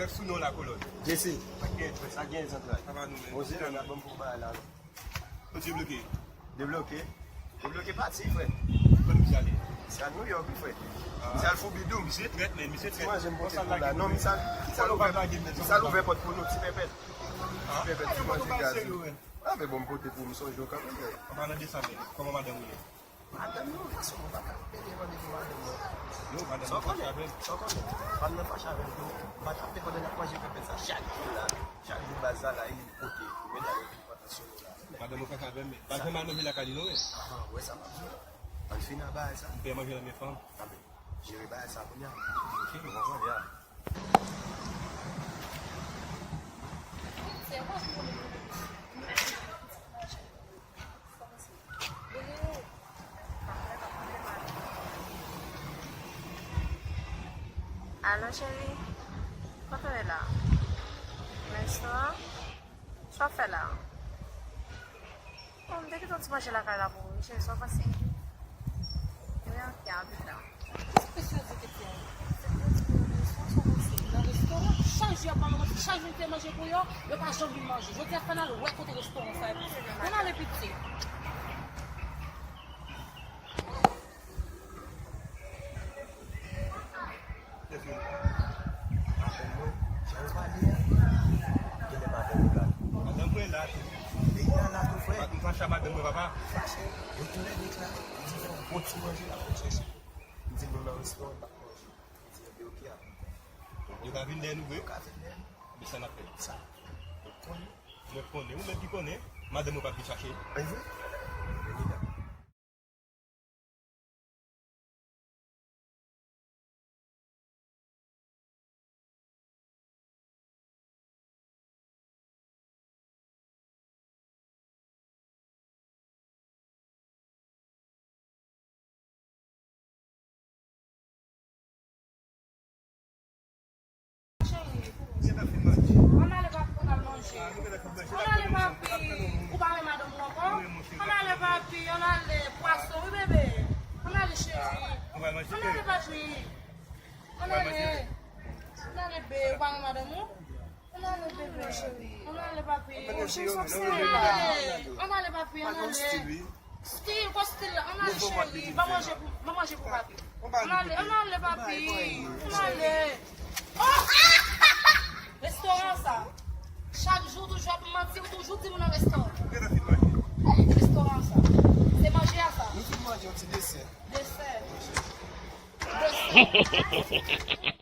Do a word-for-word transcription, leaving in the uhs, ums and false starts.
Rèv sou non la, kolòn. Jesi. Sa gen, sa gen zantray. Sa va nou menm. Bon, se la, n ap ban m pou bagay la, non. Ou debloke. Debloke? Debloke pati, frè. Se a New York, wi, frè. Misye al fou bidou. Misye trèt, men, misye trèt. Ti manje m pote pou la. Non, misye al, misye al ouvè, misye al ouvè pòt pou nou, ti pèpèt. Ti pèpèt, ti manje gaz. A, men bon, m pote pou m sonje w kanmenm, frè. An palan de sa, men, kòman madanm ou ye? Madanm, non, gason, mwen pa ka pede mande pou madanm mwen. Yo, madanm mwen fache avè m. Sa w konnen? Sa w konnen? Madanm mwen fache avè m tou. M pa t ap fè pandan n ap manje pèpèt sa chak jou la. Chak jou baz la la, li pote pou medam yo ki pantan sou nou la. Madanm mwen fache avè m, men pa janm al manje lakay li non, men. Ah, wè sa m ap di w. Ann fini ak bagay sa. M pè manje nan men fanm. Ah, men jere bagay sa kounye a. Ok, mwen konprann, ya. Alo, cheri. Kote w ye la? Nan restoran? Sa w ap fè la? Bon, m te kite yon ti manje lakay la pou ou, wi, cheri, sa w panse? Wi, ok, a pita. Kisa w di, Keti? Se pou di pou restoran, sa w panse? Nan restoran, chak jou y ap pale, chak jou m te manje pou yo, yo pa janm vin manje. Jodi a, fè n al wè kote restoran sa ye. Ann ale piti. Madanm mwen, jan w pale a, genlè madanm ou la tou. Madanm mwen la tou. Li la, la tou, frè. M fache ak madanm mwen, papa. Fache. Yo tou lè de la, li di fè yon bon ti manje la pou l chèche. M di nou nan restoran, m pa manje. M di, enben, ok, a pita. Yo ka vin dèyè nou vre? Yo ka vin dèyè nou. Men sa n ap fè? Sa. Ou konnen. Mwen konnen. Ou menm ki konnen. Madanm mwen p ap vin chache. Ann vre? Vini la. Cheri, ann ale papi, ann al manje. Ann ale papi, ou pa renmen madanm ou ankò? Ann ale papi, ann ale, pwason, wi bebe. Ann ale cheri. Ann ale papi. Ann ale. Ann ale bebe, ou pa renmen madanm ou? Ann ale bebe. Ann ale papi. Ann ale. Ann ale papi, ann ale. Stil, gwo stil la. Ann ale cheri. Ban manje pou, ban manje pou papi. Ann ale, ann ale papi. Ann ale. Oh! Restoran sa. Chak jou toujou ap manti, ou toujou di moun nan restoran. Restoran sa. Se manje a sa. Nou fin manje yon ti desè. Desè. Desè.